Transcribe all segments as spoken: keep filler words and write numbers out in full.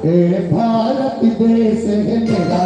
हे भारत देश हे मेरा।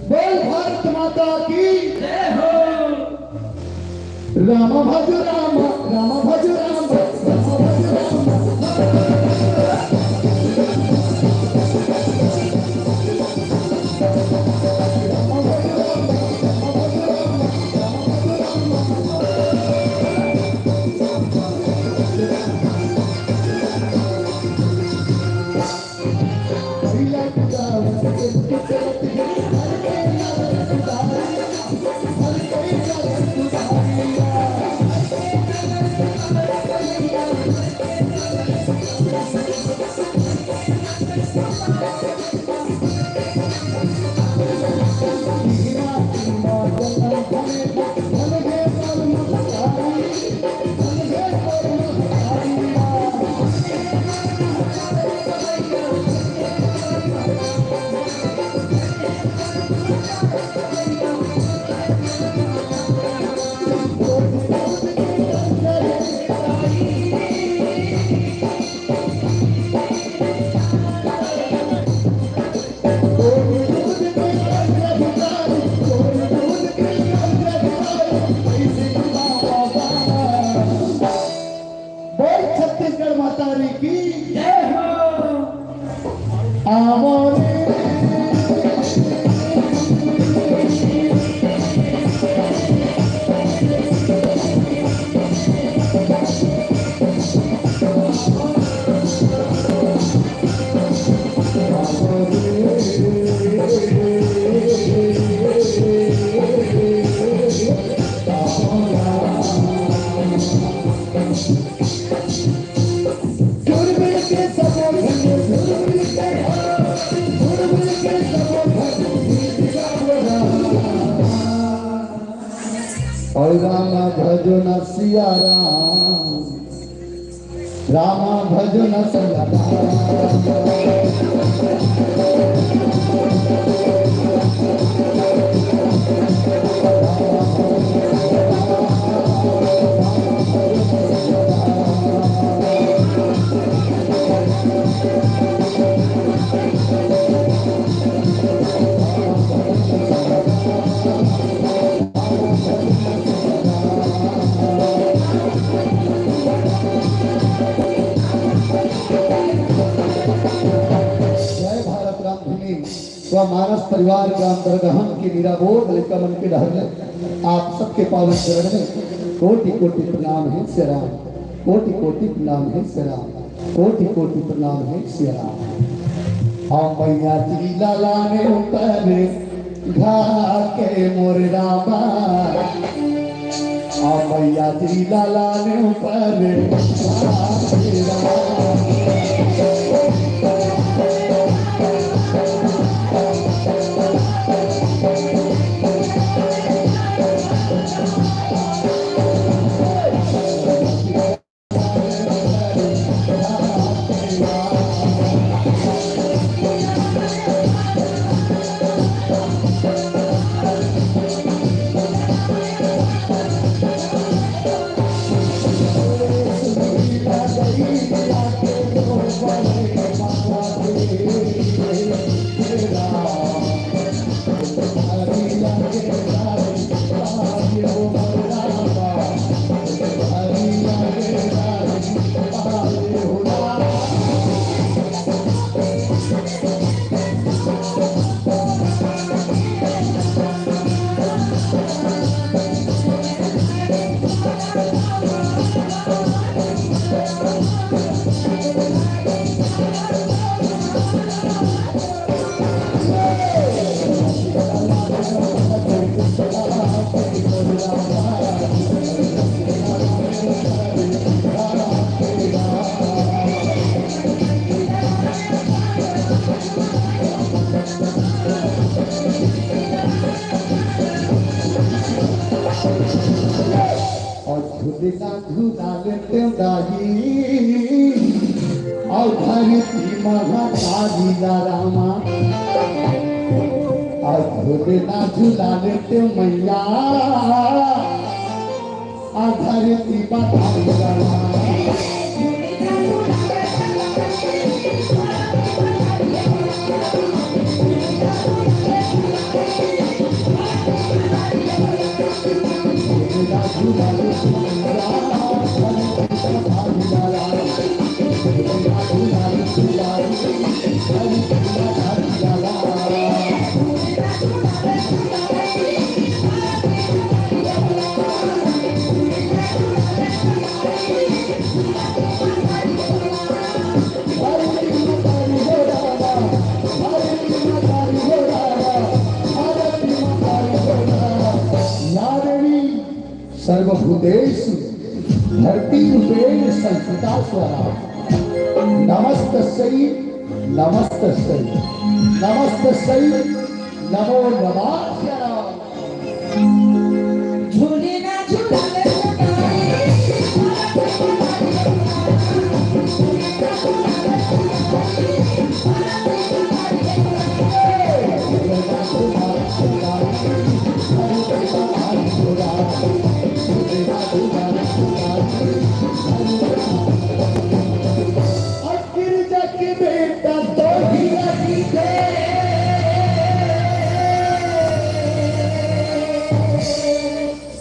बोल भारत माता की जय हो। राम भज राम, राम भज राम, राम भज राम। बोल छत्तीसगढ़ माता री की जय हो। आवो रे। और राम भजो न सिया राम, राम भजो न सिया राम। जय भारत राम धुनी। व मानस परिवार के अंतर्गहन के निराबोध लइका मन के डहर ले आप सबके पावन चरण में कोटि कोटि प्रणाम हे सिया राम, कोटि कोटि प्रणाम हे सिया राम, कोटि कोटि प्रणाम हे सिया राम। हम मैया जी लाला ने ऊपर घा के मोर रामा, आ मैया जी लाला ने ऊपर अउ झूलना झूला लेते दाई, अउ धरती महतारी ला रामा, अउ झूलना झूला लेते मैया, अउ धरती महतारी ला रामा। सर्वभूतेषु धरती रूपेण संस्थिता स्वरा। नमस्तस्यै, नमस्तस्यै, नमस्तस्यै, नमो नमः।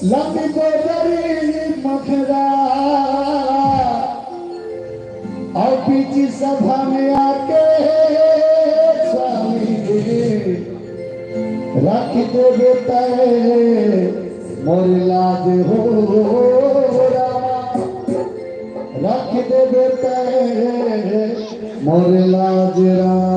लंबी गोदरी मखरा अउ बीच सभा में आके स्वामी जी रख देबे तै मोर लाज हो रामा, रख देबे तै मोर लाज राम।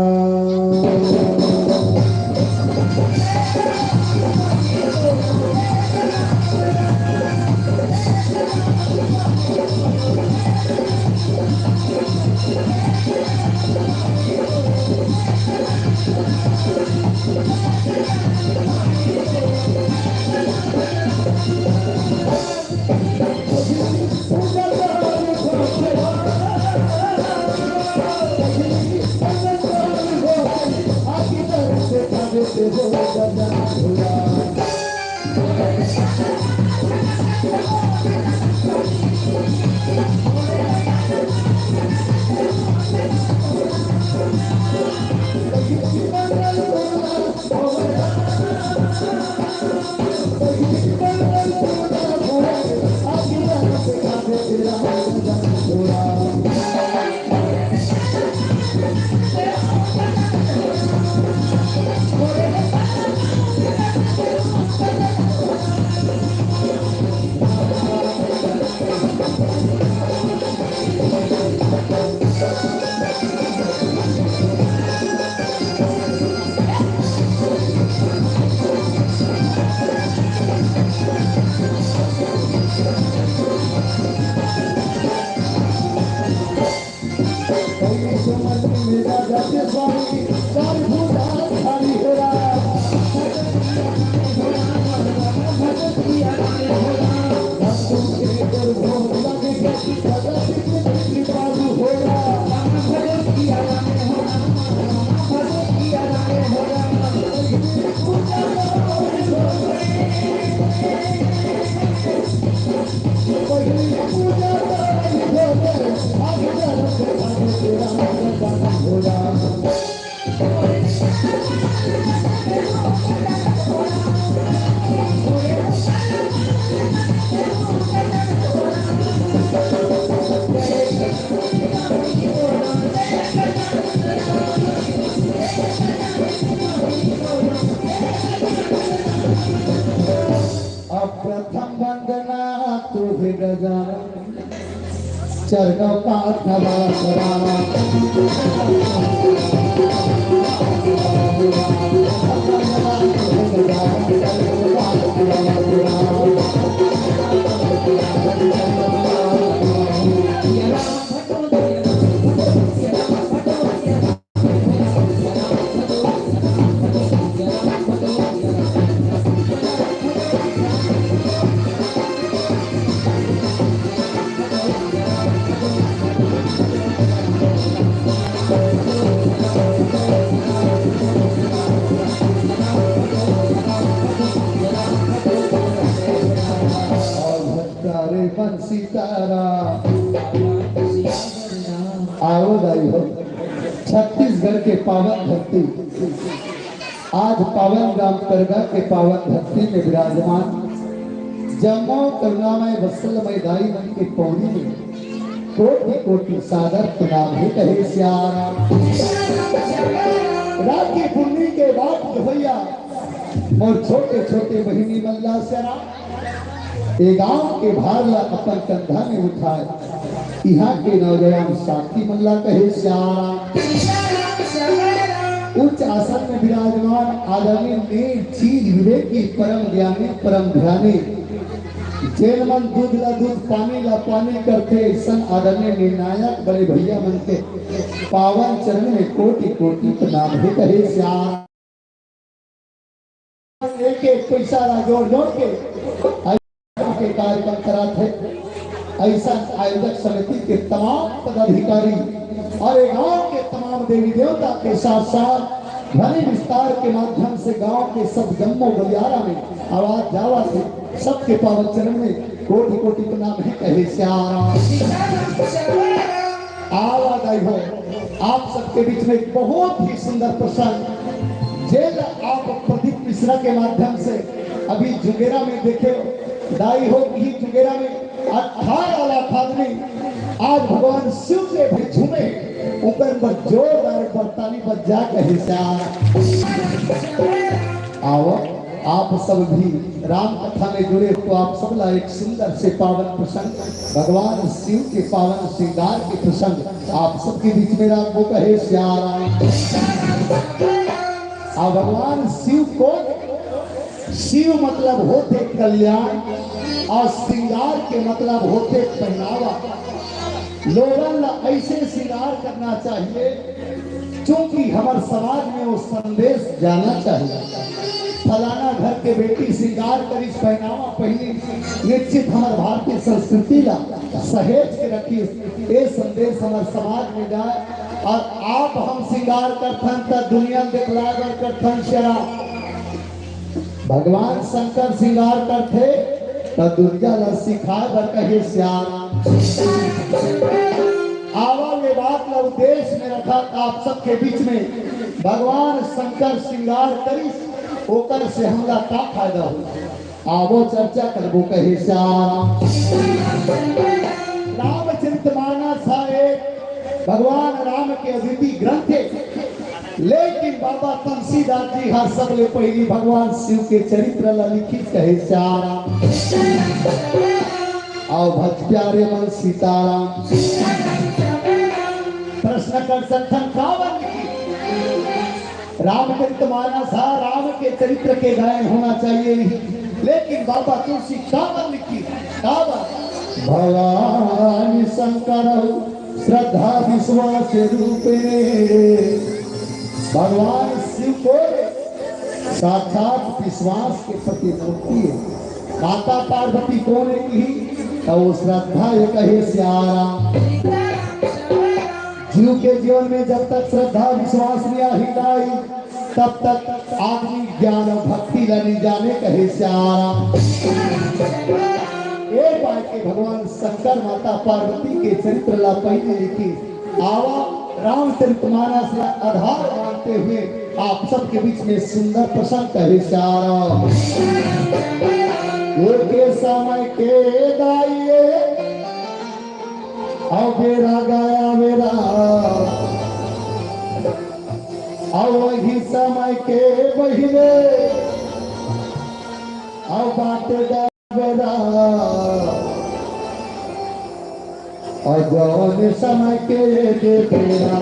अब प्रथम वंदना तुहे गजानन, चरणों का नमस्कार। सीताराम। आओ दाई हो, छत्तीसगढ़ के पावन धरती, आज पावन राम परगा के पावन धरती में विराजमान जम्मो करुणामय वत्सलमय दाई मन के पौड़ी में कोटि कोटि सादर प्रणाम हे कहे सियाराम। राखी पुन्नी के बात भैया, मोर छोटे छोटे बहिनी मन ला सियाराम। ए गांव के भार ला अपन कंधा में उठाए, इहां के नौजवान साथी मन ला कहे सियाराम। उच्च आसन में विराजमान आदरणीय नीर चीर विवेकी परम ज्ञानी परम ध्यानी, जेन मन दूध ला दूध पानी ला पानी करथे, अइसन आदरणीय निर्णायक बड़े भैया मन के पावन चरण में कोटि कोटि प्रणाम हे कहे सियाराम। एक एक पैसा ला जोड़ जोड़ के आयोजन के कार्यक्रम करात हे। अइसन आयोजक समिति के तमाम पदाधिकारी अउ ए गांव के तमाम देवी देवता के साथ साथ ध्वनि विस्तार के माध्यम से गांव के सब जम्मो गलियारा में आवाज जावत हे। सबके पावन चरण में कोटि कोटि प्रणाम हे कहे सियाराम। आवा दाई हो, आप सबके बीच में एक बहुत ही सुंदर प्रसंग, जेला आप प्रदीप मिश्रा के माध्यम से अभी जुगेरा में देखे हो। दाई हो, यही जुगेरा में अठारह लाख आदमी आज भगवान शिव के भी झूमे, ओकर पर जोरदार एक बार ताली बजा कहे सियाराम। आवा, आप सब भी राम कथा में जुड़े हो, तो आप सब ला एक सुंदर से पावन प्रसंग, भगवान शिव के पावन श्रृंगार के प्रसंग आप सबके बीच में राखबो कहे सियाराम। आ भगवान शिव को, शिव मतलब होथे कल्याण अउ श्रृंगार के मतलब होथे पहनावा। लोगन ला अइसे श्रृंगार करना चाहिए, चूंकि हमर समाज में वो संदेश जाना चाहिए। फलाना घर के बेटी श्रृंगार करिस, पहनावा पहिनी, निश्चित हमर भारतीय संस्कृति ला सहेज के रखिस, ये संदेश हमर समाज में जाए। अउ आप हम श्रृंगार करथन त दुनिया देखलाए बर करथन सियाराम। भगवान शंकर श्रृंगार करथे त दुनिया ला सिखाए बर कहे सियाराम। आवा, ये बात ला उद्देश्य में रखा, आप सबके बीच में भगवान शंकर श्रृंगार करिस, ओकर से हमला का फायदा हो? आवो चर्चा करबो कहे सियाराम। रामचरित मानस हा एक भगवान राम के अद्वितीय ग्रंथ हे, लेकिन बाबा तुलसीदास जी हा सबले पहिली भगवान शिव के चरित्र ला लिखिस कहे सियाराम। अउ भज प्यारे मन सीताराम। प्रश्न कर सकथन, काबर लिखिस? रामचरित मानस हा राम के चरित्र के गायन होना चाहिए, लेकिन बाबा तुलसी काबर लिखिस? काबर? भवानी शंकर श्रद्धा विश्वास रूपिणी। भगवान शिव को साक्षात विश्वास के प्रतिमूर्ति हे। माता पार्वती कोन हे किही, त वो श्रद्धा हे कहे सियाराम। जीव के जीवन में जब तक श्रद्धा विश्वास नइ आही दाई, तब तक आदमी ज्ञान अउ भक्ति ला नइ जाने कहे सियाराम। ए पाय के भगवान शंकर माता पार्वती के चरित्र ला पहिली लिखिस। आवा, रामचरित मानस ला आधार मानते हुए आप सबके बीच में सुंदर प्रसंग कहे सियाराम। एक समय के दाई, अउ बेरा गया बेरा, अउ वही समय के बहिने, अउ बात गया बेरा, अउ जौन समय के दे बेरा।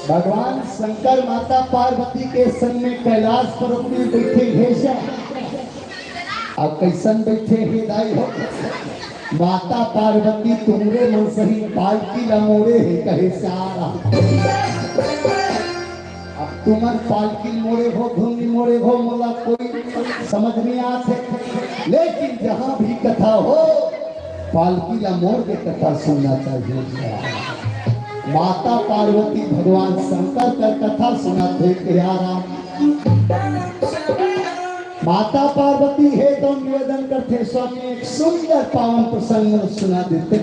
भगवान शंकर माता पार्वती के संग में कैलाश पर्वत में बैठे हे श्याम। अब कैसन बैठे हे दाई हो? माता पार्वती तुमरे मन सही पालकी ला मोड़े हे कहे श्याम। अब तुमन पालकी मोड़े हो, धुन मोड़े हो, मोला कोई समझ नहीं आथे। लेकिन जहाँ भी कथा हो, पालकी ला मोड़ के कथा सुनना चाहिए। माता पार्वती भगवान शंकर कर कथा सुनाथे कि यारा। माता पार्वती हे तो निवेदन करथे, स्वामी एक सुंदर पावन प्रसंग सुना देते।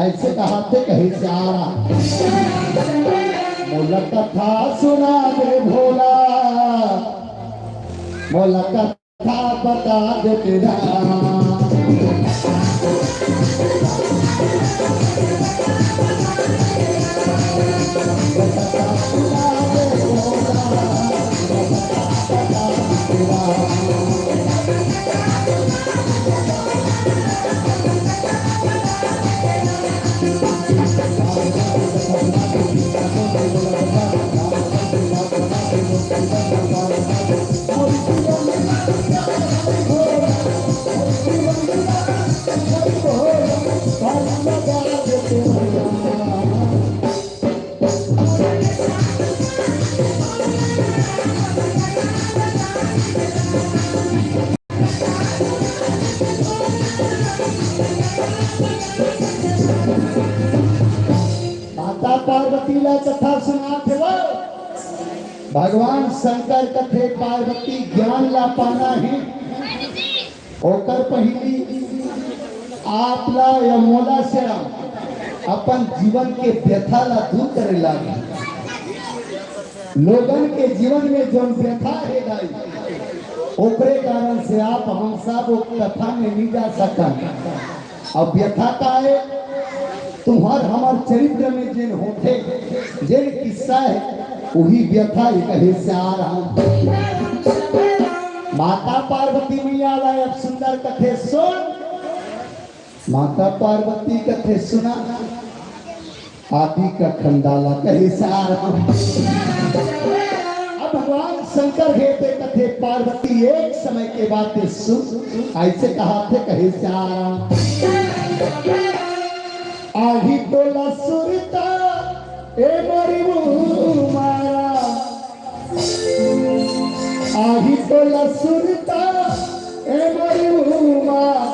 ऐसे कहाथे कहे श्याम। मोला कथा सुना दे भोला, मोला कथा बता दे तेरा। माता पार्वती ला कथा सुनात हे वो। भगवान शंकर कथे पार्वती ज्ञान ला पाना हे, ओकर पहिली आप ला या मोला श्याम अपन जीवन के व्यथा ला दूर करे लागे। लोगन के जीवन में जोन व्यथा हे दाई, ओकरे कारण से आप हम सब वो कथा में नहीं जा सकन। अब व्यथा का हे? तुम्हर हमर चरित्र में जेन होथे, जेन किस्सा हे, वही व्यथा हे कहे श्याम। माता पार्वती मैया ला अब सुंदर कथे सुन। माता पार्वती कथे सुना, आदि का खंडाला कहे श्याम। अब भगवान शंकर हे ते कथे पार्वती एक समय के बात सुन, ऐसे कहाथे कहे श्याम। आही तोला सुरता ए मोरी मारा, आही तोला सुरता ए मोरी मारा।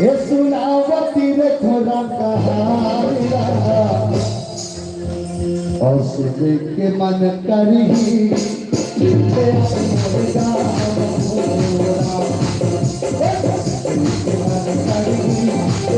ए सुनावती रे थोरा कहानिया, और सुने के मन करही, ए सुने के मन करही, ए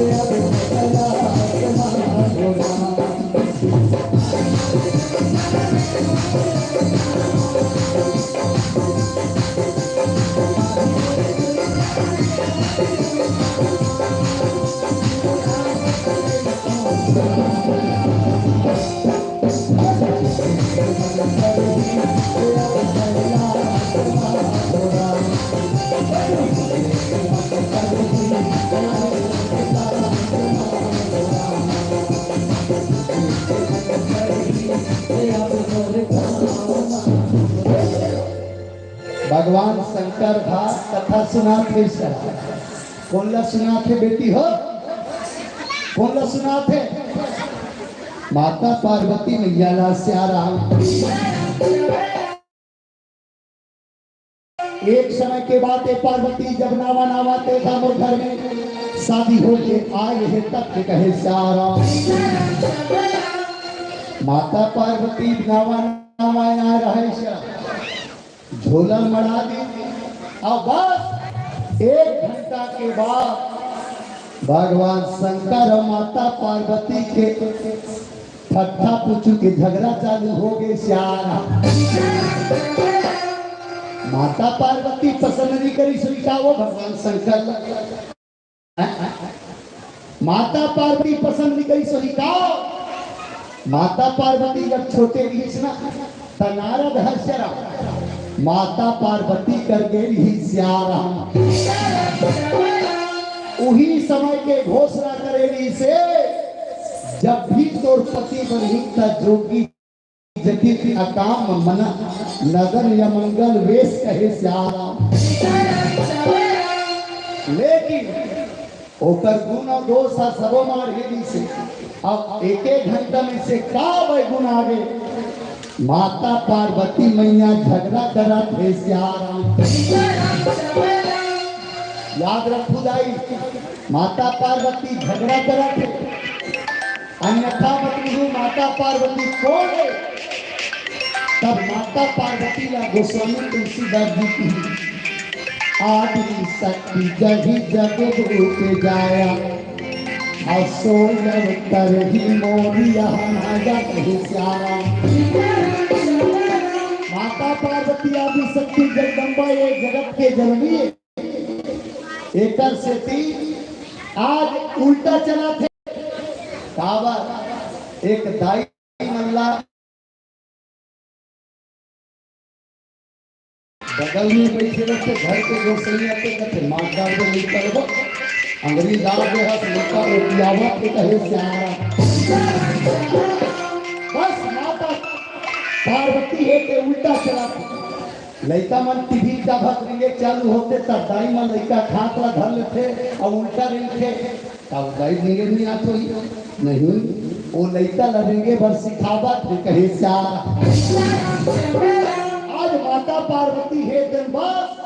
भगवान शंकर हा कथा सुनात हे सर। कोन ला सुनात हे बेटी हो? कोन ला सुनात हे? माता पार्वती मैया ला श्याम। एक समय के बात हे, पार्वती जब नावा नावा ते था मोर घर में शादी होके आए हे तब के कहे श्याम। माता पार्वती नावा नावा आ रहे श्याम। झोला मड़ा दी अउ बस एक घंटा के बाद भगवान शंकर अउ माता पार्वती के ठट्ठा पुचू के झगड़ा चालू हो गे श्याम। माता पार्वती पसंद नहीं करी सुई का वो भगवान शंकर ला। माता पार्वती पसंद नहीं करी सोही का। माता पार्वती जब छोटे रहिस ना, त नारद हर श्याम माता पार्वती कर गे रहिस श्याम। उही समय के घोषणा करे रहिस हे, जब भी तोर पति बनही त जोगी जटिल अकाम मन नदन या मंगल वेश कहे सियाराम। लेकिन ओकर गुण अउ दोष ह सबो मार हे दिसे। अब एक एक घंटा में से का वै गुण आगे? माता पार्वती मैया झगड़ा करत हे सियाराम। याद रखू दाई, माता पार्वती झगड़ा करत हे, अन्यथा मत कहू माता पार्वती कोन हे। तब माता पार्वती ला गोस्वामी तुलसीदास जी की आदि शक्ति जही जग रूप जाया, असो अवतर ही मोर यह माया कहे सियाराम। माता पार्वती आदि शक्ति जगदम्बा ये जगत के जननी हे। एकर सेती आज उल्टा चलत हे। काबर? एक दाई मन ला बगल में बैठे रहते, घर के गोसैया के कहते, "मार डाल दे, नहीं करबो, अंगरी डाल दे, हाथ लइका रोटियावा के कहे सियारा।" बस माता पार्वती हे के उल्टा चला। लइका मन टीवी का भक रेंगे चालू होते, तब दाई मन लइका खात ला धर लेथे अउ उल्टा रेंगथे। तब दाई रेंगे नहीं आत होही। नहीं, वो लइका ला रेंगे बर सिखावत हे कहे सियारा। आज माता पार्वती हे दिन बस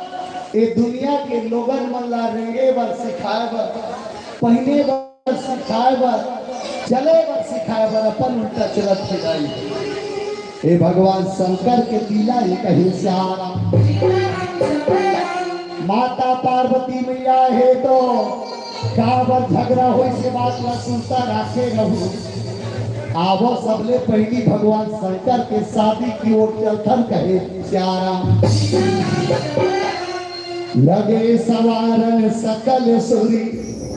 ये दुनिया के लोगन मन ला रेंगे बर सिखाए बर, पहिने बर सिखाए बर, चले बर सिखाए बर अपन उल्टा चलत हे दाई। हे भगवान शंकर के लीला ये कहे सियारा। माता पार्वती मैया हे तो काबर झगड़ा होइस हे बात ला सुरता राखे रहू। आवो सबले पहिली भगवान शंकर के शादी की ओर चलथन कहे सियारा। लगे सवारन सकल सुरी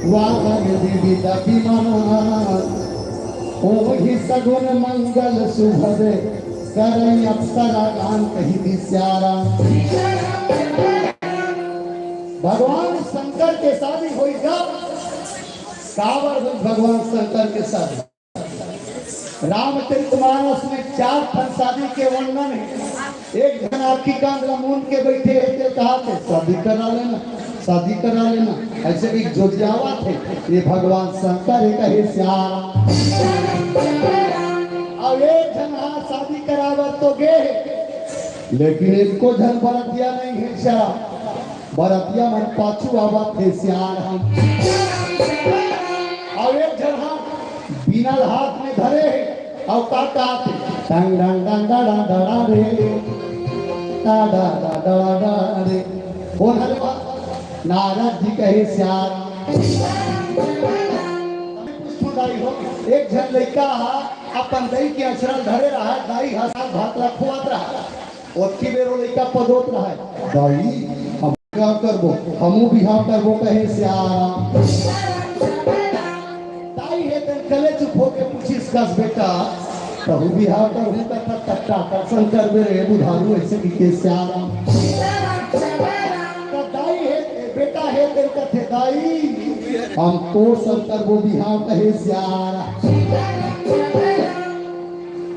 वाहन विविध विमान। ओहि सगुन मंगल सुभद करइ अप्सरा गान कहि दिस सियारा। भगवान शंकर के शादी होइस गा। काबर होइस भगवान शंकर के शादी? रामचरितमानस में चार ठन शादी के वर्णन हे। एक झन आखी कांद ला मूंद के बैठे हे, ते कहा थे, "शादी करा लेना, शादी करा लेना।" ऐसे एक जोरियावत हे, ये भगवान शंकर हे कहे सियारा। अउ एक झन हा शादी करावत तो गे हे, लेकिन एको झन बरतिया नहीं हे सियारा। बरतिया मन पाछू आवत हे सियान हम। अउ एक झन हा बीना ल हाथ में धरे हे, अउ का कहत हे? टंग डंग डंग डड़ा डड़ा रे, डा डा डा डड़ा डा रे। कोन हरे बा? नारद जी कहे सियान। कुछ तो दाई हो, एक झन लइका हा अपन दाई के अचरा ल धरे रहा, दाई हा साग भात ला खुआत रहा। ओतकी बेर ओ लइका पदोत रहय, "दाई, हम बिहाव करबो, हमू बिहाव करबो," कहे सियारा। दाई हे तेन कले चुप होके पूछिस कस, "बेटा, तहू बिहाव करहू का?" "त-, त-, टाटा सन करबे रे बुधारू," ऐसे कहिके सियारा। त दाई हे, बेटा हे तेन कथे, "दाई, हम तोर सन करबो बिहाव," कहे सियारा।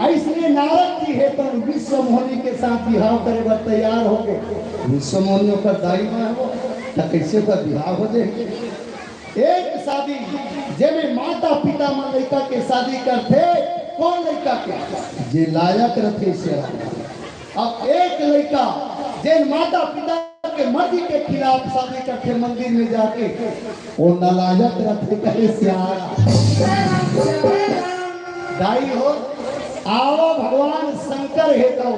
अइसने नारद जी हे त विश्व मोहनी के साथ बिहाव करे बर तैयार हो गे। विश्व मोहनी ओकर दाई माँ हो, त कइसे ओकर बिहाव हो जाही? एक शादी जेमे माता पिता मन लइका के शादी करथे, कोन लइका के? जे लायक रथे सियारा। अब एक लइका जेन माता पिता के मर्जी के खिलाफ शादी करथे मंदिर में जाके, ओ नालायक रथे कहे सियारा। दाई हो, आवा भगवान शंकर हे तो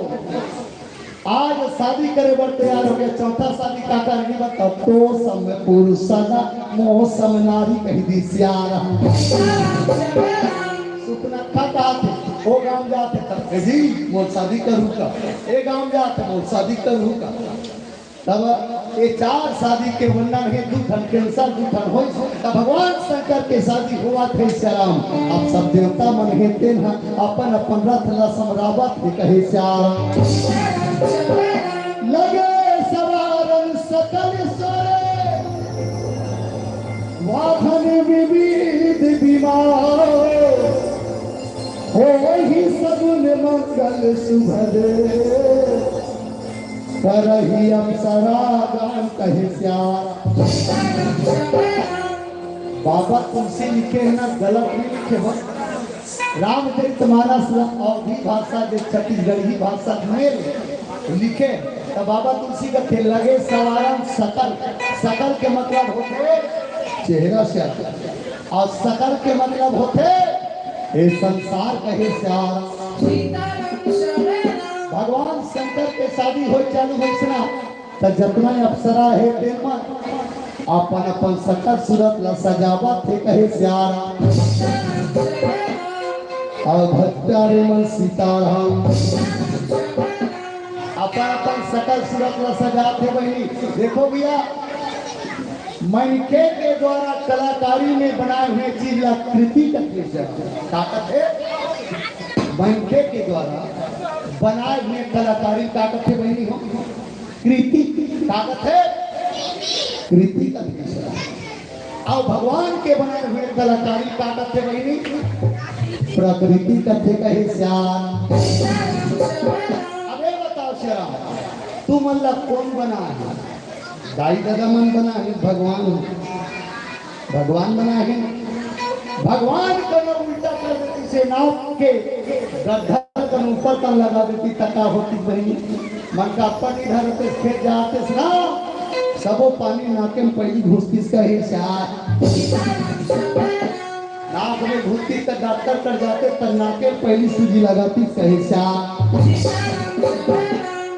आज शादी करे बर तैयार हो गे। चौथा शादी का करही बताओ? "तो सम पुरुष न मोह सम नारी," कहि दिस सियारा। सुपनखा कहाथे, ओ गांव जाथे, त, "ए जी, मोर शादी करहू का?" ए गांव जाथे, "मोर शादी करहू का?" तब ये चार शादी के वर्णन हे, दू ठन cancel, दू ठन होइस। तब भगवान शंकर के शादी होवत हे सियाराम। अब सब देवता मन हे तेन ह अपन अपन रथ ला समरावत हे कहे सियाराम। लगे सवारन सकल सोरे, वाहन विविध विमान। होहि सगुन मंगल सुभदे, करही अप्सरा गान कहे श्याम। बाबा तुलसी लिखे हे ना, गलत नहीं लिखे हो। रामचरित मानस ल अवधी भाषा दे, छत्तीसगढ़ी भाषा में लिखे, त बाबा तुलसी कथे लगे सवारम सकल। सकल के मतलब होथे चेहरा से, अउ सकल के मतलब होथे ए संसार कहे श्याम। भगवान शंकर के शादी होय चालू होइस ना, त जतना अप्सरा हे तेन मन अपन अपन सकल सूरत ला सजावत हे कहे श्याम। अउ भजतारे मन सीताराम अपन अपन सकल सूरत ला सजात हे बहिनी। देखो भैया, मनखे के द्वारा कलाकारी में बनाए हुए चीज ला कृति कथे श्याम। का कथे? मनखे के द्वारा बनाए हुए कलाकारी का कथे बहिनी हो? कृति। का कथे? कृति कथे श्याम। अउ भगवान के बनाए हुए कलाकारी का कथे बहिनी? प्रकृति कथे कहे श्याम। अबे बताओ श्याम, तुमन ला कोन बनाए हे? दाई ददा मन बनाए हे? भगवान, भगवान बनाए हे। भगवान कनो उल्टा कर देतिस, नाव के गड्ढा कनो ऊपर तन लगा देतिस, त का होतिस बहिनी? मन का अपन इधर ते खेत जातिस ना, सबो पानी नाके में पहिली घुसतिस कहे श्याम। नाक में घुसतिस त डॉक्टर कर जाते, त नाके में पहिली सूजी लगातिस कहे श्याम।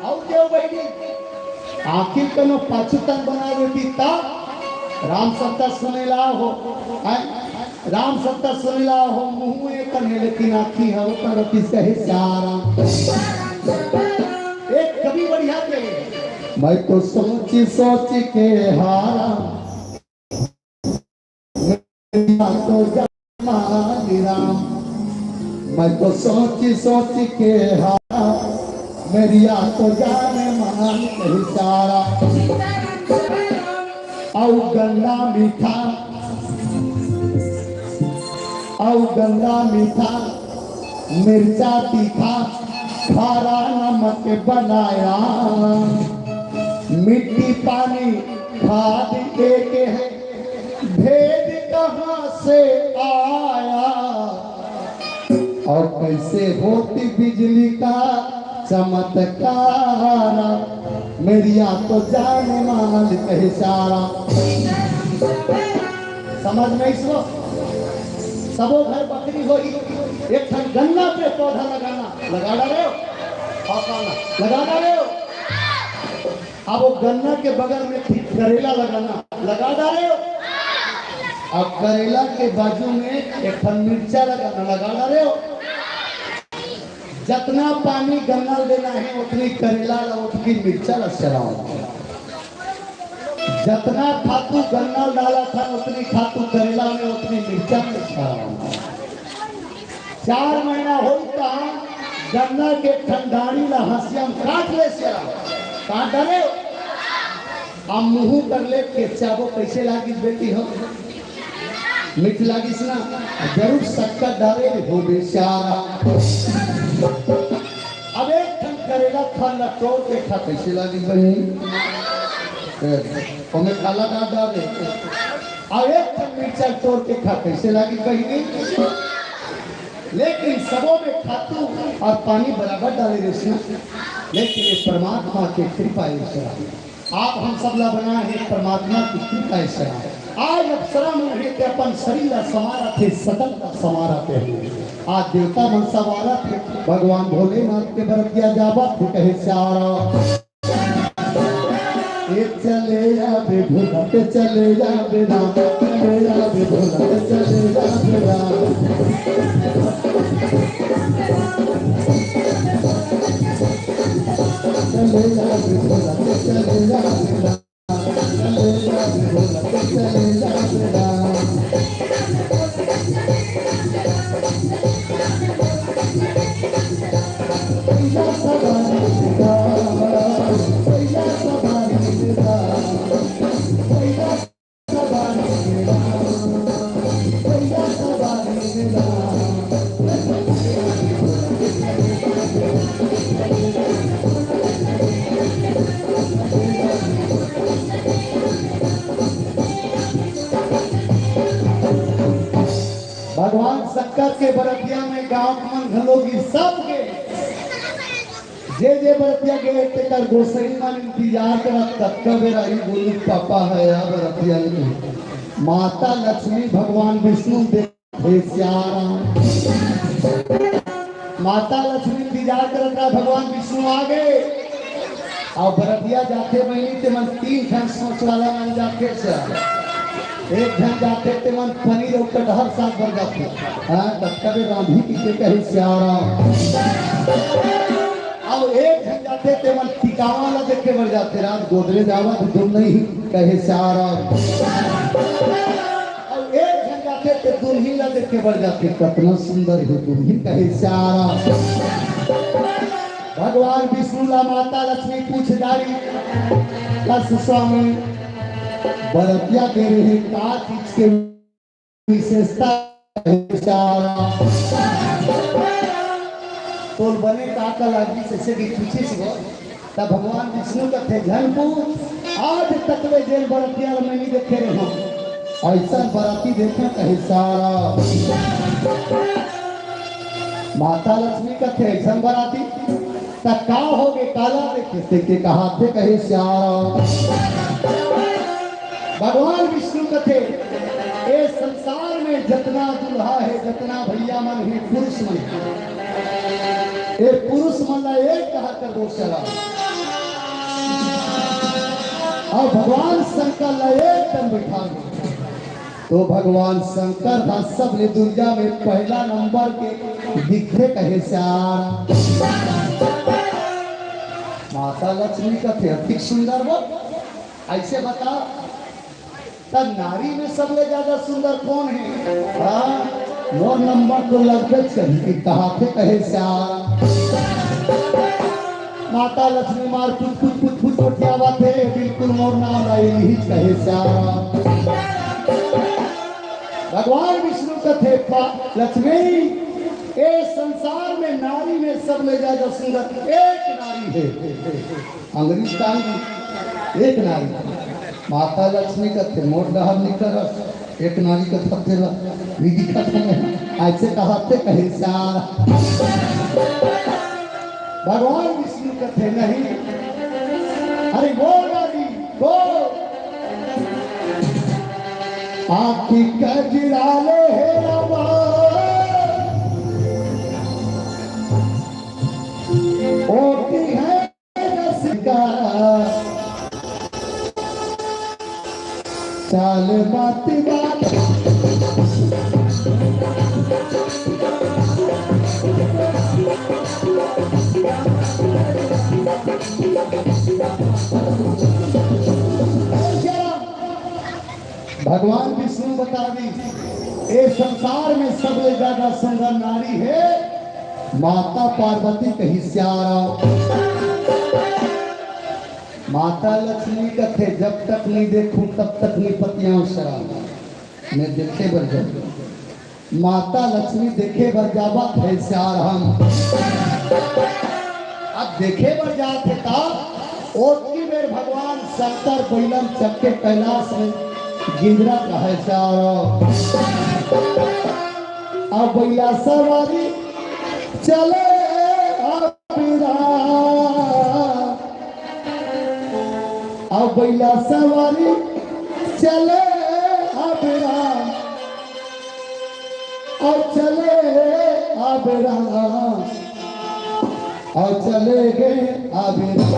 अउ देव बहिनी, आखिर कनो पाछू तन बना देतिस त राम सत्ता सुनेला हो, हैं? राम सत्ता सुनेला हो, मुँह एक कन हे लेकिन आँखी हव पर रतिस कहे श्याम। एक कवि बढ़िया के, मैं तो सोची सोची के हारा, मेरी आँख तो जान मान राम। मैं तो सोची सोची के हारा, मेरी आँख तो जान मान कहे श्याम। अउ गन्ना मीठा, अउ गन्ना मीठा, मिर्चा तीखा, खारा नमक बनाया। मिट्टी पानी खाद एक है, भेद कहाँ से आया? अउ कैसे होती बिजली का चमत्कार, मेरी आँख तो जान मान कहे श्याम। समझ में आइस? सबो घर बखरी होही, एक ठन गन्ना के पौधा लगाना, लगा डारेव? हाँ, कहना, लगा डारेव? अब वो गन्ना के बगल में फिर करेला लगाना, लगा डारेव? अब करेला के बाजू में एक ठन मिर्चा लगाना, लगा डारेव? जतना पानी गन्ना ल देना हे, ओतनी करेला ला, ओतनी मिर्चा ला चलाव। जतना खातू गन्ना ल डालत हन, ओतनी खातू करेला में, ओतनी मिर्चा में चलाव। चार महीना होई त गन्ना के ठंडारी ला हंसिया में काट ले चलाव, काट डारेव। अब मुँह कर ले के चाबो कैसे लागिस बेटी हो? मीठ लागिस ना? जरूर शक्कर डारे हो बेचारा। अब एक ठन करेला फल ला तोड़ के खा, कैसे लागिस बहिनी? ए, ओमे काला डाल डारे। अब एक ठन मिर्चा तोड़ के खा, कैसे लागिस बहिनी? लेकिन सबो में खातू अउ पानी बराबर डाले रहिस ना। लेकिन ये परमात्मा के कृपा ऐसा। आप हम सब ला बनाए हे परमात्मा के कृपा ऐसा। आज अप्सरा मन हे ते अपन शरीर ला संवारत हे, सकल ला संवारत हे। आज देवता मन संवारत हे, भगवान भोलेनाथ के बरतिया जावत हे कहे श्याम। ए चले आबे भोला के चले आबे राम, चले आबे भोला के चले आबे राम। भगवान शंकर के बरतिया में गांव के मन घलो गे, सब गे, जे जे बरतिया गे तेकर गोसई मन इंतजार करत, कतका बेर आही बोलू पापा ह या बरतिया ले। माता लक्ष्मी भगवान विष्णु देखे सियाराम। माता लक्ष्मी इंतजार करत रहा, भगवान विष्णु आ गे। अउ बरतिया जाथे बहिनी, ते मन तीन ठन सोच वाला मन जाथे से। एक झन जाथे ते मन पनीर अउ कटहर साग बर जाथे। हाँ, तब कभी रांधी की के कहे सियाराम। अउ एक झन जाथे ते मन टिकावा ला देखे बर जाथे, रात गोदरेज आवा तो तुम नहीं कहे सियाराम। अउ एक झन जाथे ते दुल्हिन ला देखे बर जाथे, कतना सुंदर हे दुल्हिन कहे सियाराम। भगवान विष्णु ला माता लक्ष्मी पूछ डारी, कस स्वामी बरतिया गे रहे का चीज के विशेषता हे सियाराम। तोल बने का का लागी से भी पूछे से वो। तब भगवान विष्णु कथे झन पूछ, आज तक ले जेन बरतिया ल मैं नहीं देखे रहे हूँ, ऐसा बराती देखे कहे सियाराम। माता लक्ष्मी कथे ऐसा बराती, त का हो गे काला देखे से के कहा थे कहे सियाराम। भगवान विष्णु कथे, ए संसार में जतना दूल्हा हे, जतना भैया मन हे, पुरुष मन हे, ए पुरुष मन ला एक कहा कर दो सियाराम। अउ भगवान शंकर ला एक दम बैठा दो। तो भगवान शंकर ह सबले दुनिया में पहला नंबर के दिखे कहे सियाराम। माता लक्ष्मी कथे अतिक सुंदर बा, ऐसे बता, तब नारी में सबले ज्यादा सुंदर कौन हे? हाँ, मोर नंबर तो लगबेच करही, कहा थे कहे सियाराम। माता लक्ष्मी मार कुछ कुछ कुछ कुछ गोठियावत हे, बिल्कुल मोर नाम ला इही कहे सियाराम। भगवान विष्णु कथे पा लक्ष्मी, ए संसार में नारी में सबले ज्यादा सुंदर एक नारी हे। अंग्रेज का एक नारी। माता लक्ष्मी कथे मोर डहर निकरस, एक नारी कथा तेला विधि कथा में ऐसे कहा थे कहे सियाराम। भगवान विष्णु कथे नहीं, अरे वो नारी वो आँखी कजराले हे रामा, ओटी है रसिका, चाल बात बात। भगवान विष्णु बता दी, ए संसार में सबले ज्यादा सुंदर नारी हे माता पार्वती कही सियाराम। माता लक्ष्मी कथे, जब तक नहीं देखूं तब तक नहीं पतियाऊं सियाराम। मैं देखे बर जाऊं। माता लक्ष्मी देखे बर जावत हे सियाराम। अब देखे बर जात हे ता ओतकी बेर भगवान शंकर बइला म चढ़ के कैलाश में गिंजरत हे सियाराम। अब बइला सवारी चले अबेरा, अब बइला सवारी चले अबेरा, अब चले अबेरा, अब चले गे अबेरा।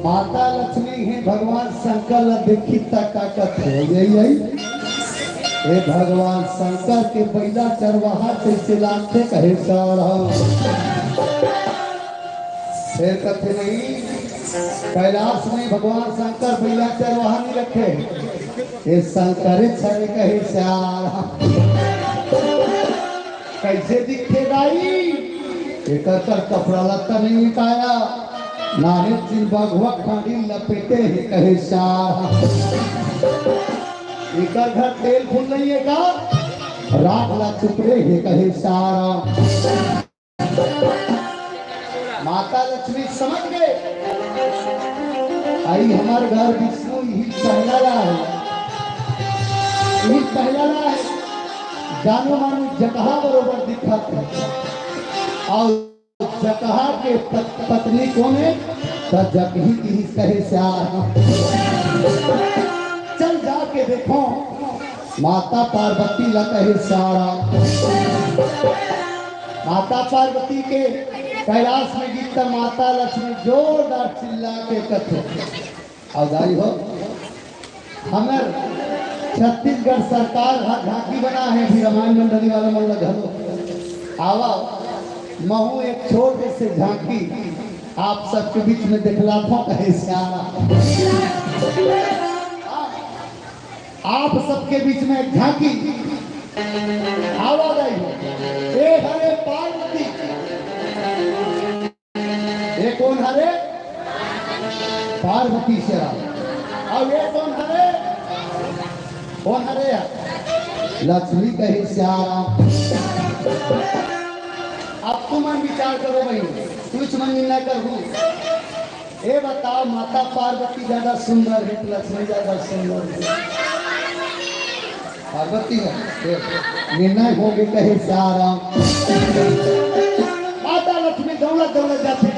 माता लक्ष्मी हे भगवान शंकर ला देखी त का कथे, यही, यही। हे भगवान शंकर के बइला चरवाहा कइसे लागथे कहे सारा। फेर कथे नहीं, कैलाश में भगवान शंकर बइला चरवाहा नहीं रखे, ये शंकरे छरे कहे सारा। कइसे दिखथे दाई? एकर कर कपड़ा लत्ता नहीं मिटाया, नाने चिन बघवा खानी लपेटे हे कहे सारा। एकर घर तेल फूल नहीं है का? राख ला चुपरे हे कहे सारा। माता लक्ष्मी समझ गए, आई हमार घर विष्णु यही पहला ला है, यही पहला ला है। जानो मानो जकहा बरोबर दिखत है। और जकहा के पत-, पत्नी कोन है? त जकही की कहे सारा। चल जाके देखो माता पार्वती ला कहे सारा। माता पार्वती के कैलाश में गीत त माता लक्ष्मी जोरदार चिल्ला के कथे। अउ दाई हो, हमर छत्तीसगढ़ सरकार ह झांकी बना है, अभी रामायण मंडली वाला मन ल घलो आवा, महू एक छोटे से झांकी आप सबके बीच में दिखलाथों कहे सारा। आप सबके बीच में एक झांकी। आवा दाई हो। ए हरे पार्वती, ये कोन हरे? पार्वती सारा। अउ ये कोन हरे? कोन हरे? लक्ष्मी कहे सारा। अब तुमन विचार करो भाई, कुछ मन निर्णय करहू। ए बताओ, माता पार्वती ज्यादा सुंदर है कि लक्ष्मी ज्यादा सुंदर है? पार्वती है। ए, निर्णय हो गए कहे सारा। माता लक्ष्मी दौड़त दौड़त जाथे।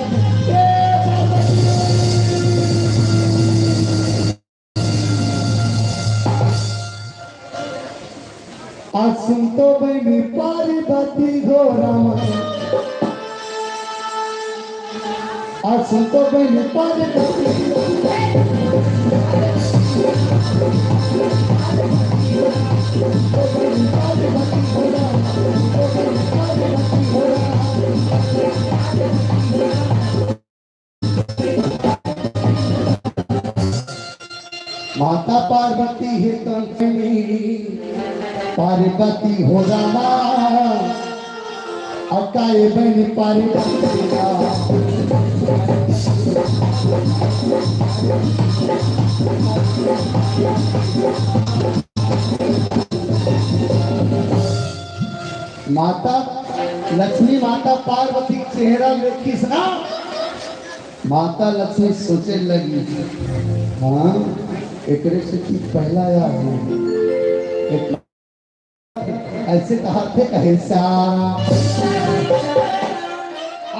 आज सुन तो बहिनी पार्वती हो रामा। आज सुन तो बहिनी पार्वती। माता पार्वती हे कंचनी, पार्वती हो रामा, अकाए बन पार्वती का। माता लक्ष्मी, माता पार्वती के चेहरा देखिस ना, माता लक्ष्मी सोचे लगी, हाँ, एकरे से कि पहला आया हूँ। एक-, ऐसे कहा थे, कहे सारा।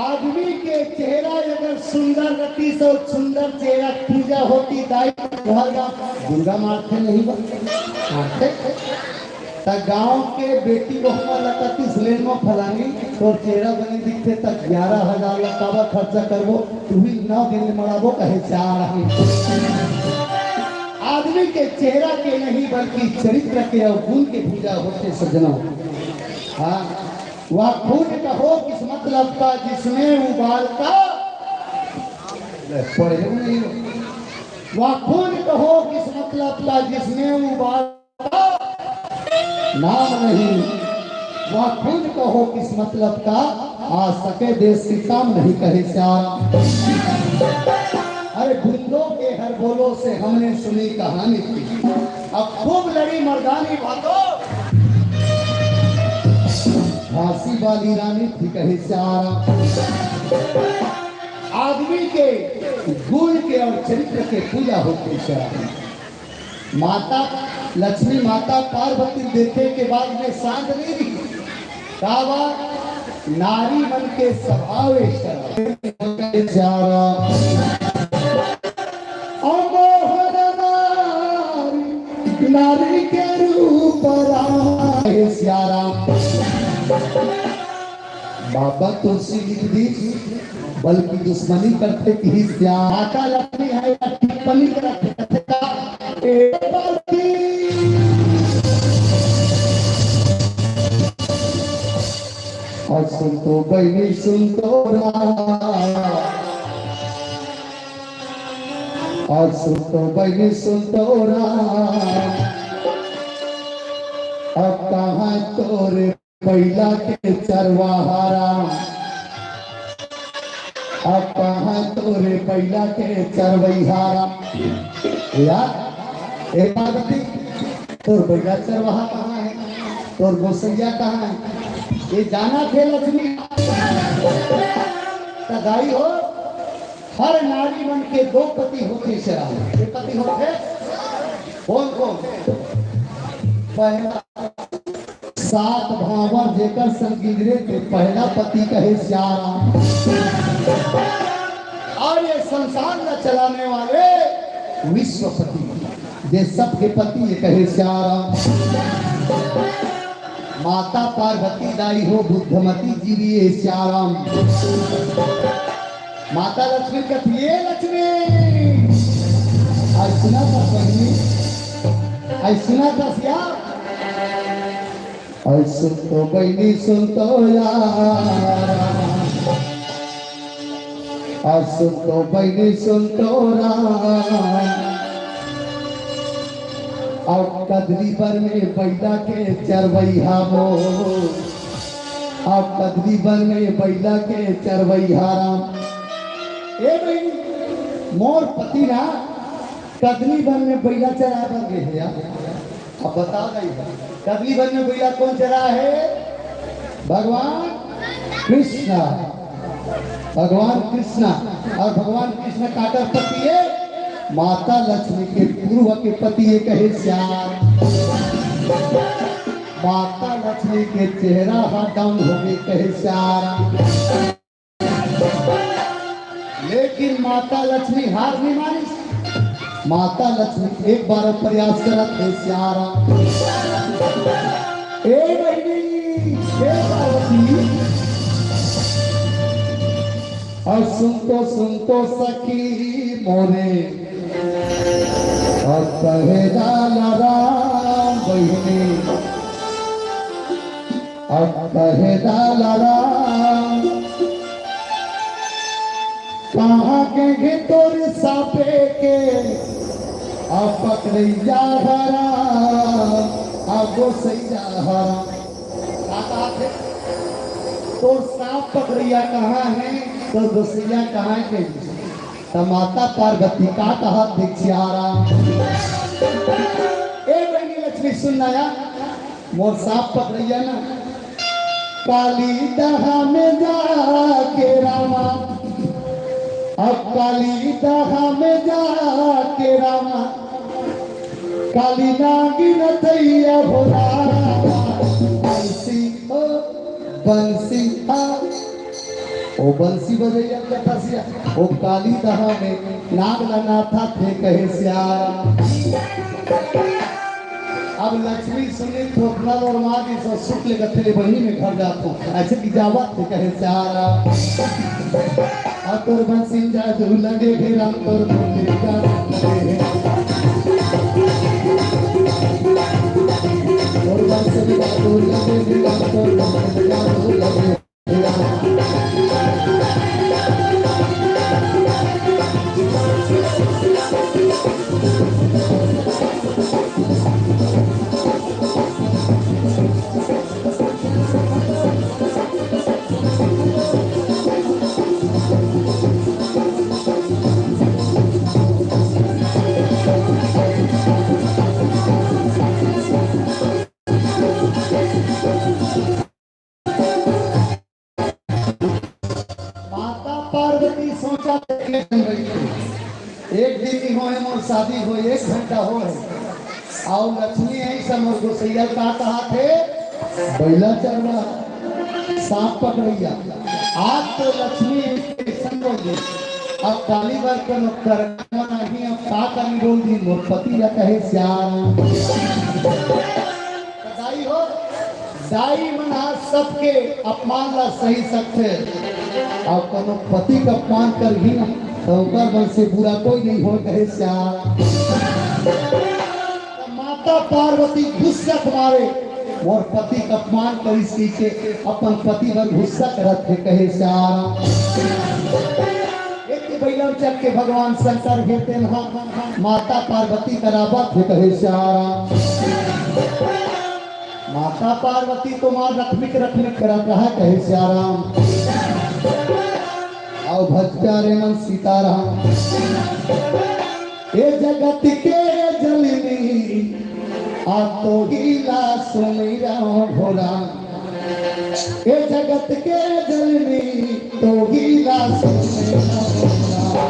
आदमी के चेहरा अगर सुंदर रहती तो सुंदर चेहरा पूजा होती, दाई दुर्गा मारते नहीं बा, मारते। त गांव के बेटी बहू मन ल कतिस, "लेन म फलानी, तोर चेहरा बने दिखथे, त ग्यारह हजार ल काबर खर्चा करबो, तुही नौ दिन ले मड़ाबो," कहे चार हम। आदमी के चेहरा के नहीं, बल्कि चरित्र के अउ गुण के पूजा होथे सज्जनों। हाँ, वह खून कहो किस मतलब का जिसमें उबाल का, पढ़े नहीं हो। वह खून कहो किस मतलब का जिसमें उबाल नाम नहीं, वह खुद कहो किस मतलब का, आज सके देश के काम नहीं, कहे सारा। अरे गुंडों के हर बोलों से हमने सुनी कहानी थी, अब खूब लड़ी मर्दानी भादो, झांसी वाली रानी थी, कहे सारा। आदमी के गुण के और चरित्र के पूजा होती है। माता लक्ष्मी, माता पार्वती देखे के बाद में शांत नहीं रही। काबर? नारी मन के स्वभाव ऐसा। अमोहर नारी, नारी के रूप राम। हे सिया राम। बाबा तुलसी लिख दी, बल्कि दुश्मनी करथे किहिस श्याम। माता लक्ष्मी है या टिप्पणी करत हे, ए पति। अउ सुन तो बहिनी सुन तो राम, अउ सुन तो बहिनी सुन तो राम, अब कहाँ तोरे बइला के चरवाहा राम, अब कहाँ तोरे बइला के चरवइहा राम। यार, ए पार्वती, तोर बइला चरवाहा कहाँ हे? तोर गोसइया कहाँ हे? ये जानत हे लक्ष्मी? त दाई हो, हर नारी मन के दो पति होथे, शराब के पति होथे। कौन कौन? पहला सात भांवर जेकर संग गिंजरे ते पहला पति कहे सियाराम। अउ ये संसार ला चलाने वाले विश्वपति, जे सबके पति ये कहे सियाराम। माता पार्वती दाई हो बुद्धमती जीविए सियाराम। माता लक्ष्मी कथे, ए लक्ष्मी, अउ सुना था बहिनी, अउ सुना था सिया, अउ सुन तो बहिनी सुन तो यार, अउ सुन तो बहिनी सुन तो राम, अउ कदली बर में बइला के चरवइहा मोर, अउ कदली बर में बइला के चरवइहा राम। ए बहिनी, मोर पति ना कदली बर में बइला चराए बर गे हे यार। अब बता दाई, कदली बर में बइला कौन चराए हे? भगवान कृष्णा। भगवान कृष्णा। अउ भगवान कृष्णा काकर पति हे? माता लक्ष्मी के पुरवा के पति हे कहे सियाराम। माता लक्ष्मी के चेहरा हा down होगे कहे सियाराम। लेकिन माता लक्ष्मी हार नहीं मानिस। माता लक्ष्मी एक बार प्रयास करत हे सियाराम। ए बहिनी, ए पार्वती, अउ सुन तो, सुन तो सखी मोरे, अउ कहे लाला राम बहिनी, अउ कहे लाला राम, कहाँ गे हे तोर साँपे के, अउ पकड़इया हरा, अउ गोसइया हरा। का कहा थे? तोर साँप पकड़इया कहाँ हे, तोर गोसइया कहाँ हे? त माता पार्वती का कहा थे सियाराम। ए बहिनी लक्ष्मी सुन ना यार, मोर साँप पकड़इया ना, काली दहा में जाके रामा, अउ काली दहा में जाके रामा, काली नागिन तैया हो रामा, बंसी ओ बंसी आ, ओ बंसी बजइया कथा सिया, ओ काली दहा में नाग ला नाथा थे कहे सियाराम। अब लक्ष्मी सुनी थोपना लोर माँ की ससुर ले कथे ले बहिनी में घर जात हो। अच्छा की जावत थे कहे सियाराम। आ तोर बंसी जादू लगे हे राम तोर बंसी जादू लगे हे। तोर बंसी जादू लगे हे राम तोर बंसी जादू लगे हे। माता पार्वती सोचा थे, एक दिन ही होए मोर शादी होए, एक घंटा होए, अउ लक्ष्मी ऐसा मोर गोसैया का कहा थे, बैला चरवा, सांप पकड़ैया। आज तो लक्ष्मी ऐसन बोल दी, अब काली बार को नौकर नहीं, अब का करी बोल दी, मोर पति ला कहे सियाराम। दाई हो, दाई मन ह सबके अपमान ला सही सकथे, अउ कोनो पति के अपमान करही ना, त ओकर मन से बुरा कोई नहीं हो, कहे सियाराम। त माता पार्वती गुस्सा के मारे मोर पति के अपमान करिस कहिके अपन पति बर गुस्सा करत हे, कहे सियाराम। एक बइला चल के भगवान शंकर हे तेन हा माता पार्वती करा बर हे, कहे सियाराम। माता पार्वती तो मार रखमिक रखमिक करत रहा, कहे सियाराम। अउ भज प्यारे मन सीताराम। ए जगत के जननी, आ तोही ला सुमिरँव हो राम। ए जगत के जननी, तोही ला सुमिरँव हो राम।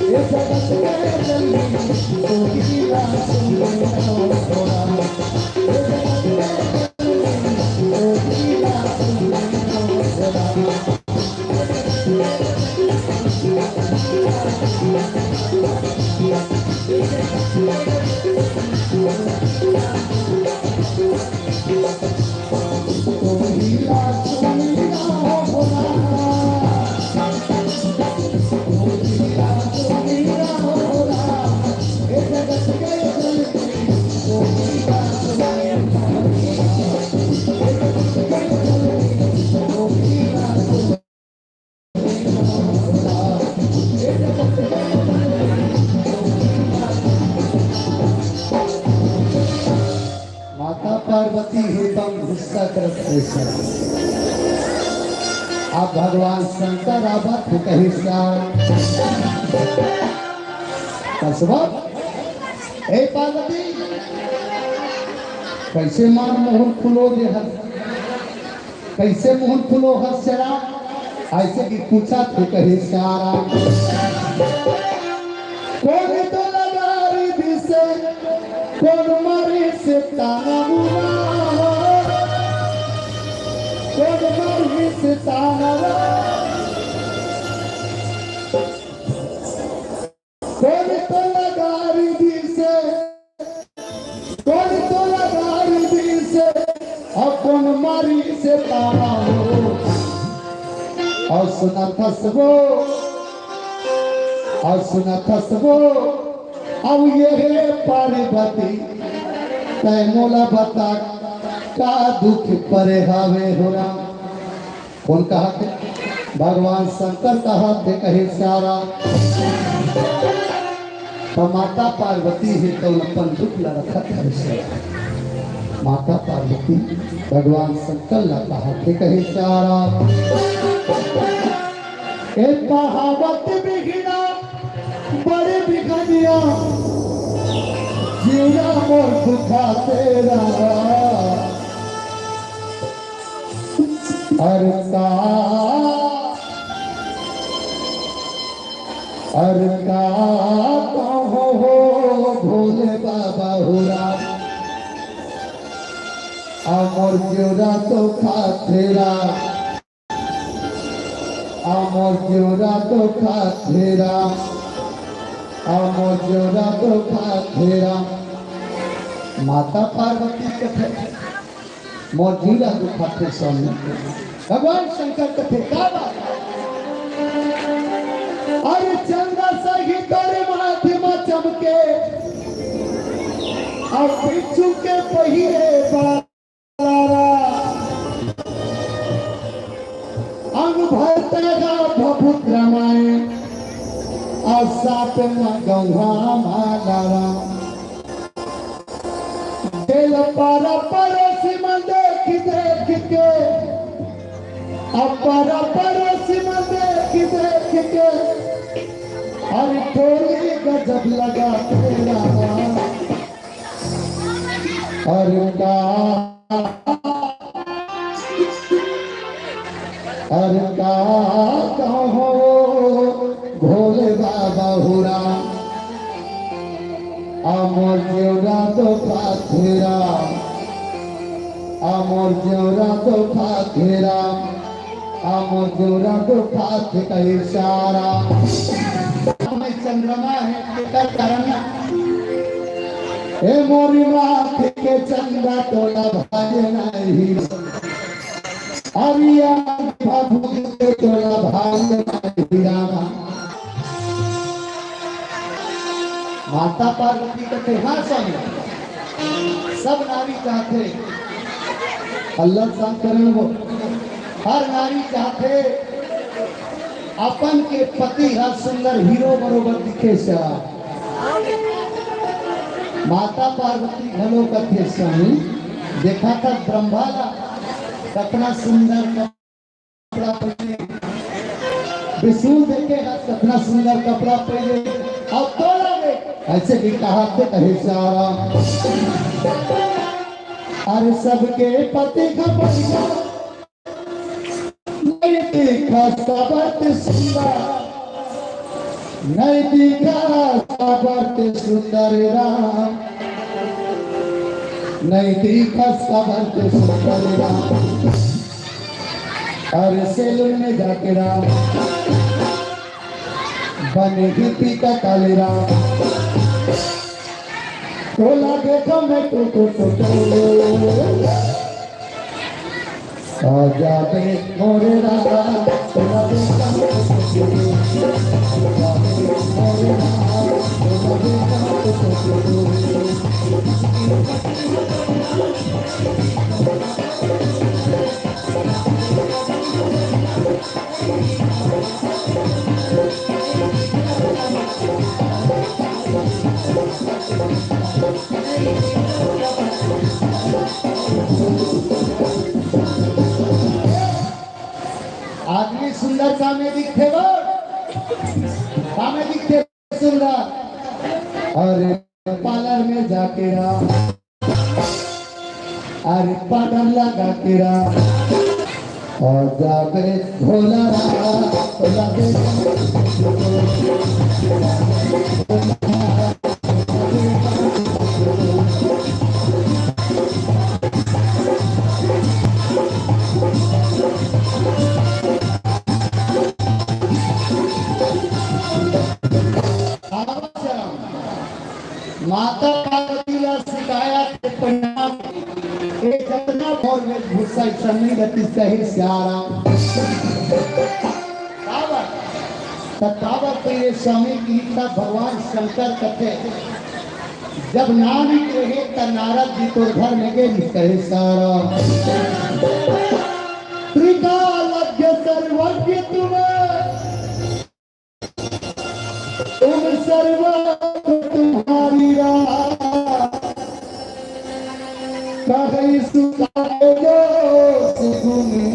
ए जगत के जननी, तोही ला सुमिरँव हो राम। माता पार्वती हे तम गुस्सा करत हे सर। अब भगवान शंकर आवत हे कहे सियाराम। कसबा, ए पार्वती, कइसे मार मुँह फुलो दे हस? कइसे मुँह फुलो हस सियाराम? अइसे कि पूछत हे कहे सियाराम। कोन तोला गारी दिसे, कोन मारिस ताना मुना, कोन मारिस ताना रा। कोन तोला गारी दिसे, कोन तोला गारी दिसे, अउ कोन मारिस ताना हो। अउ सुनत हस वो, अउ सुनत हस वो, अउ ए हे पार्वती, तैं मोला बता, का दुख परे हवे हो राम। कोन कहत हे? भगवान शंकर कहत हे कहे सियाराम। त माता पार्वती हे तउन अपन दुख ला रखत हे सियाराम। माता पार्वती भगवान शंकर ला कहत हे कहे सियाराम। ए पहावत बिघिना बड़े बिघनिया, जिया मोर दुखा तेरा। अरे का, अरे का कहो हो भोले बाबा हो राम, अउ मोर जियरा तो खाथेरा, अउ मोर जियरा तो खाथेरा, अउ मोर जियरा तो खाथेरा। माता पार्वती कथे, मोर जियरा दुखाथे स्वामी। भगवान शंकर कथे, का बात? अरे चंदा सही तोरे माथे मा चमके, अउ बिच्छू के पहिरे बालारा, अंग भर तेरा भभूत रमाए, अउ साप मा गौहा मालारा। तेल पारा पड़ोसी मन देख देख के, अब पारा पड़ोसी मन देख देख के, अरे टोली गजब लगा तेरा। अरे का, अरे का कहो भोले बाबा हो राम, अउ मोर जियरा तो खाथेरा, अउ मोर जियरा तो खाथेरा, अउ मोर जियरा तो खाथे कहे सियाराम। मैं चंद्रमा हे, तेकर कारण ना। ए मोरी माथे के चंदा तोला भाए नहीं। हरिया बाबू के टोला भाई रामा। माता पार्वती कथे, हाँ स्वामी, सब नारी चाहथे, अल्लाह शांत करण वो, हर नारी चाहथे अपन के पति हा सुंदर हीरो बरोबर दिखे। सा माता पार्वती घलो कथे, स्वामी, देखा था ब्रह्मा ला कतना सुंदर कपड़ा पहने, विष्णु देखे हा कतना सुंदर कपड़ा पहने, अब तोला दे, ऐसे भी कहा थे कहे सारा। अरे सबके पति का पैसा नहीं देखा सबत सुंदर, नहीं देखा सबत सुंदर राम, नहीं देखा सबत सुंदर राम। अरे सैलून में जाके राम बने ही पीका काले राम। टोला देखो मैं टो टो टो टो। आ जाबे मोरे राजा, टोला देखो मैं टो टो टो। आ जाबे मोरे राजा, टोला देखो मैं टो टो टो। आदमी सुंदर कामे दिखथे वो, कामे दिखथे सुंदर। अरे पार्लर में जाके राम, अरे पाउडर लगा के राम, और जाबे भोला राम, भोला रे। माता पार्वती ला सिखाया के परिणाम, ये जतना मोर वेशभूषा संगी गति कहे सियाराम। काबर? त काबर तो ये स्वामी की इच्छा भगवान शंकर कथे, जब नारी रहे त नारद जी तोर घर में गे कहे सारा। त्रिकालज्ञ सर्वज्ञ तुम्हें तुम सर्वत्र तुम्हारी राह, कहै सुताए जो सुगुनी।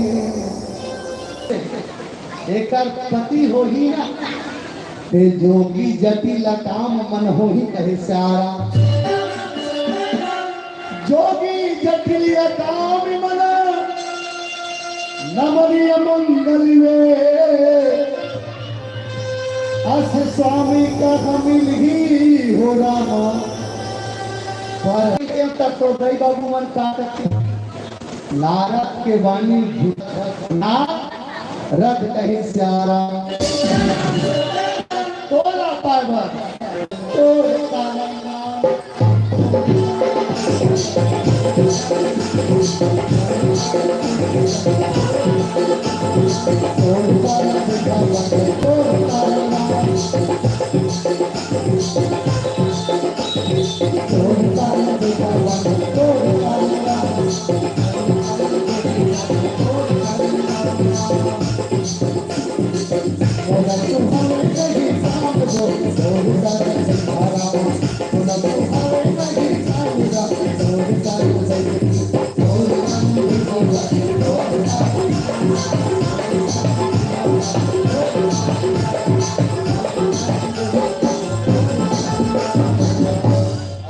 एकर पति होही ना, ते जोगी जटिल काम मन होही कहे सारा। जोगी जटिल काम मन नमनीय मंगल में, अस स्वामी का मिल ही हो रामा। पर तक तो दई बाबू मन का करते? नारद के वाणी झूठ ना रद कहे सारा। तोला पावन, तोला पावन।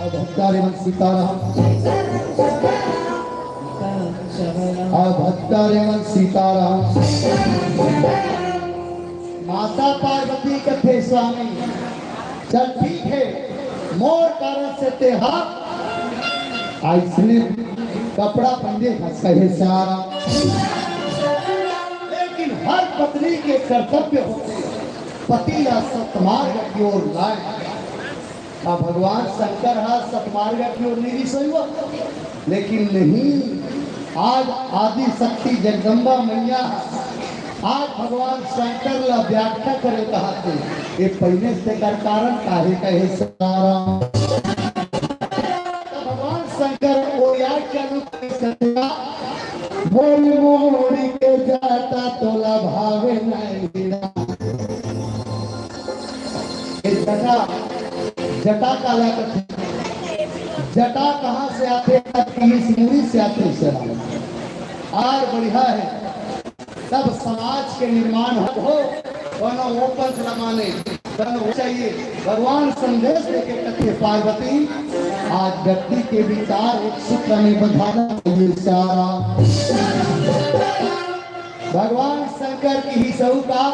अवतारे मन सीताराम। अवतारे मन सीताराम। माता पार्वती कथे स्वामी, चल ठीक है, मोर कारण से तेहा अइसने कपड़ा पहने हस कहे सारा। लेकिन हर पत्नी के कर्तव्य होथे पति ला सतमार्ग की ओर लाए। का भगवान शंकर हा सतमार्ग की ओर नहीं सोईवा? लेकिन नहीं, आज आदि शक्ति जगदम्बा मैया आज भगवान शंकर ला व्याख्या करे कहाथे। ये पहिने से कर कारण काहे कहे सीताराम। भगवान शंकर वो याद चालू करे, मोरी मोरी के जाता तोला भावे नहीं। ये जटा, जटा काला कथे। जटा कहाँ से आथे? इस मुड़ी से आथे, सर। और बढ़िया है, तब समाज के निर्माण हो, कोनो वो पंथ लमाने, कोनो वो चाहिए। भगवान संदेश देके कथे पार्वती, आज व्यक्ति के विचार एक सूत्र में बंधाना चाहिए सारा। भगवान शंकर की ही सऊ का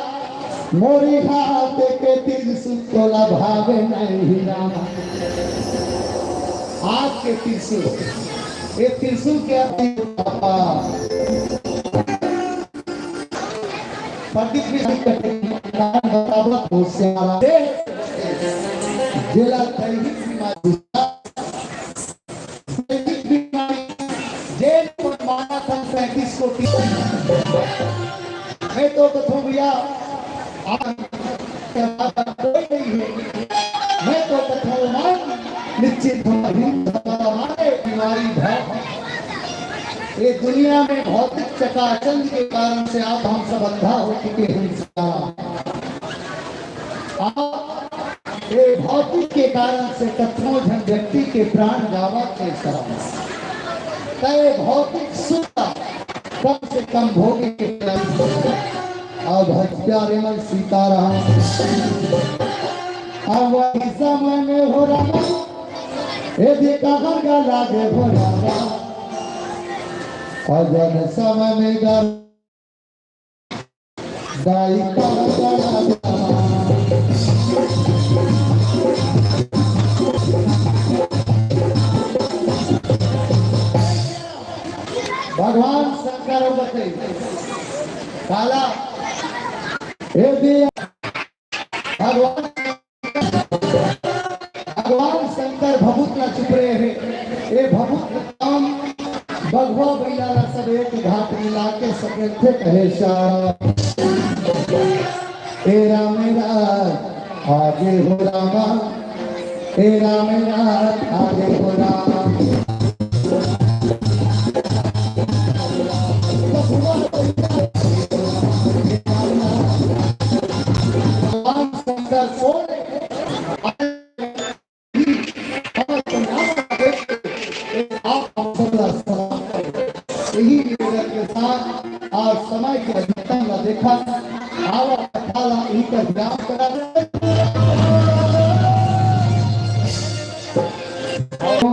मोरी हाथ के त्रिशूल तोला भावे नहीं राम। आज के त्रिशूल, ये त्रिशूल के प्रदीप भी बतावत हो सारा। जेला दैहिक बीमारी दैनिक बीमारी, जेल पर मारा था सैंतीस कोटि। मैं तो कथों भैया, आज कोई नहीं है। मैं तो कथों मन निश्चित हूँ, हिंसा हमारे बीमारी भय। ये दुनिया में भौतिक चकाचंद के कारण से आप हम सब अंधा हो चुके हैं। आप ये भौतिक के कारण से कतनो झन व्यक्ति के प्राण जावत हे सरम। त ये भौतिक सुख कम से कम भोगे के अब हज प्यारे मन सीताराम। अब वही समय में हो रहा, ये भी कहाँ का लागे हो रहा। अजन समय में गा दाई का भगवान शंकर बते काला, हे दिया भगवान, भगवान शंकर भभूत ला चुप रहे हे। ए भभूत काम बघवा बइला ला सब एक घाट मिला के सकेथे कहे सारा। ए राम ए राम, आगे हो रामा। ए राम ए राम, आगे हो रामा। भगवान शंकर सोने आप हम सबला सलाम करो। यही निवेदन के साथ आज समय के अधिकतम ला देखा, आवा कथा ला यही पर विराम करा।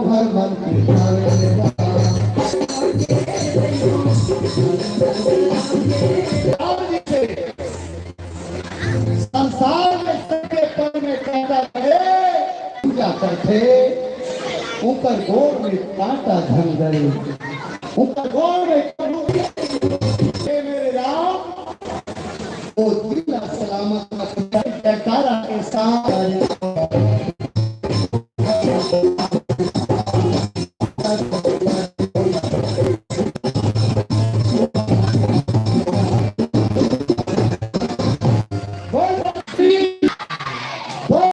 हर मन की संसार में सबके पल में कांटा गड़े, पूजा करथे, ऊपर गोड़ में कांटा धन गड़े, ऊपर गोड़ में कांटा। हे मेरे राम, वो दिल सलामत रखे, जयकारा के साथ।